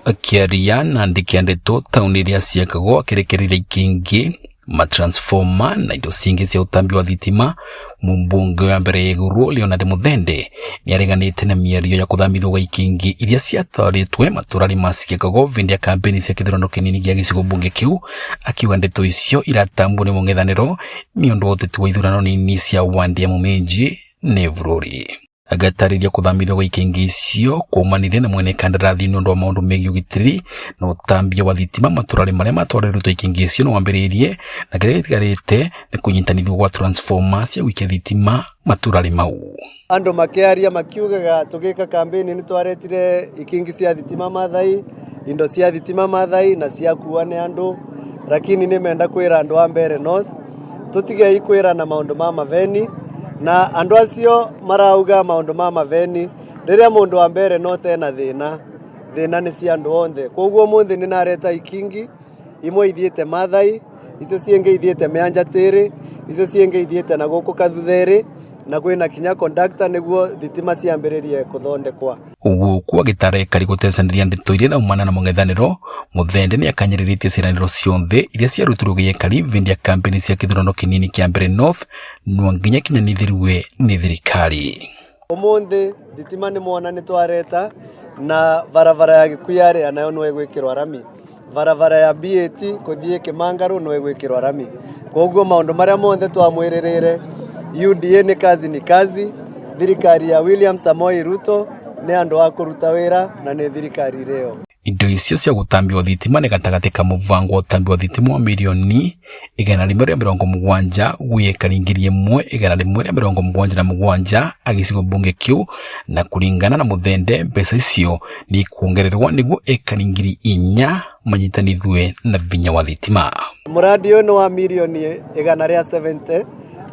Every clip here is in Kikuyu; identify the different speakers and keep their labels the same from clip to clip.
Speaker 1: Akĩaria na andĩki a ndeto taũni iria ciakagwo akĩrekereria ikĩngĩ matransformer na indo cingĩ cia ũtambi wa thitima, mũmbunge wa mbere ya igũrũ Leonard Muthende nĩareganĩte na mĩario ya kũthamithio gwa ikĩngĩ iria ciatwarĩtwe matũra-inĩ ma Ciakago hĩndĩ ya kambĩini cia kĩthurano kĩnini gĩa gĩcigo mbunge kĩu, akiuga ndeto icio iratambwo nĩ mũng'ethanĩro nĩ ũndũ wa ũteti wa ithurano nini cia wandi ya Mũminji nĩ bũrũri. Agatarĩria kũthamithio gwa ikĩngĩ icio kwaumanire na mwene kandarathi nĩ ũndũ wa maũndũ megiĩ ũgitĩri na ũtambia wa thitima matũra-inĩ marĩa matwarĩrĩtwo ikĩngĩ icio nĩ wambĩrĩirie na kĩrĩa gĩtigarĩte nĩ kũnyitanithio gwa transformer cia gũikia thitima matũra-inĩ mau.
Speaker 2: Andũ makĩaria makiugaga tũgĩka kambĩini nĩ twaretire ikingi cia thitima Mathai, indo cia thitima Mathai na ciakua nĩ andũ, lakini nĩ menda kwĩra andũ a Mbeere North tũtigei kwĩrana maũndũ ma maveni na andũ acio marauga maũndũ ma maveni rĩrĩa mũndũ wa Mbeere North ena thĩna, thĩna nĩ cia andũ othe. Koguo ũmũthĩ nĩ nareta ikingi imwe ithiĩte Mathai, icio ciĩngĩ ithiĩte Mĩanja Tĩrĩ, icio ciĩngĩ ithiĩte na gũkũ Kathutherĩ na kwĩna kinya conductor nĩguo thitima ciambĩrĩrie kũthondekwa.
Speaker 1: Gũkũ agĩtara ekari gũtecanĩria ndeto iria iraumana na mũng'ethanĩro, Muthende nĩakanyĩrĩrĩtie ciĩranĩro cionthe iria ciarutirwo gĩ ekari hĩndĩ ya kambĩini cia kĩthurano kĩnini kĩa Mbeere North no nginya ikinyanithĩrwe nĩ thirikari.
Speaker 2: Ũmũthĩ thitima nĩ mwona nĩ twareta na barabara ya Gĩkuya nayo no ĩgwĩkĩrwo rami, barabara ya BAT kũthiĩ Kĩmangarũ no ĩgwĩkĩrwo rami. Koguo maũndũ marĩa mothe twamwĩrĩrĩre UDA nĩ kazi ni kazi, thirikari ya William Samoei Ruto nĩ andũ a kũruta wĩra na nĩ thirikari rĩo.
Speaker 1: Indo icio cia gũtambio thitima nĩ gatagatĩ ka mũbango wa ũtambi wa thitima wa mirioni 170 gwĩ ekari 1,177 a gĩcigo mbunge kĩu, na kũringana na Muthende mbeca icio nĩ ikuongererwo nĩguo ekari 4,000 manyitanithue na vinya wa thitima.
Speaker 2: Mũradi ũyũ nĩ wa mirioni 170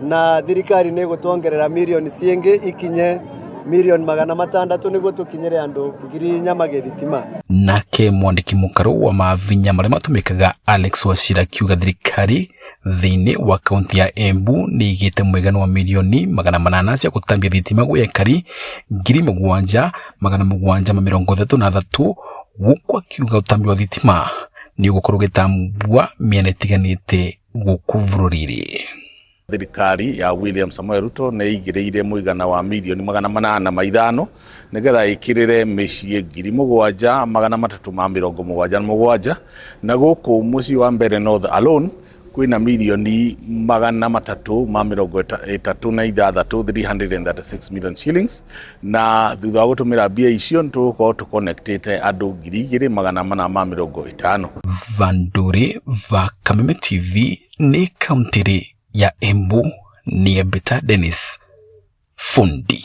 Speaker 2: na thirikari nĩ ĩgũtuongerera mirioni ciĩngĩ ikinye mirioni 600 nĩguo tũkinyĩre andũ 4,000 magĩe thitima.
Speaker 1: Nake mwandĩki mũkarũ wa mavinya marĩa matũmĩkaga Alex Wachira akiuga thirikari thĩinĩ wa kaunti ya Embu nĩ ĩigĩte mũigana wa mirioni 800 cia gũtambia thitima gwĩ ekari 7,733, gũkũ akiuga ũtambi wa thitima nĩ ũgũkorwo ũgĩtambua mĩena ĩtiganĩte gũkũ bũrũri-inĩ.
Speaker 3: Thirikari ya William Samoei Ruto nĩ ĩigĩrĩire mũigana wa mirioni 805 nĩgetha ĩkĩrĩre mĩciĩ 7,377, na gũkũ mũciĩ wa Mbeere North alone kwĩna mirioni 336, 336 million shillings, na thutha wa gũtũmĩra mbia icio nĩ tũgũkorwo tũconnectĩte andũ 2,450.
Speaker 1: Vanduri va Kameme TV nĩ kaunti ya Embu nĩ Bita Dennis Fundi.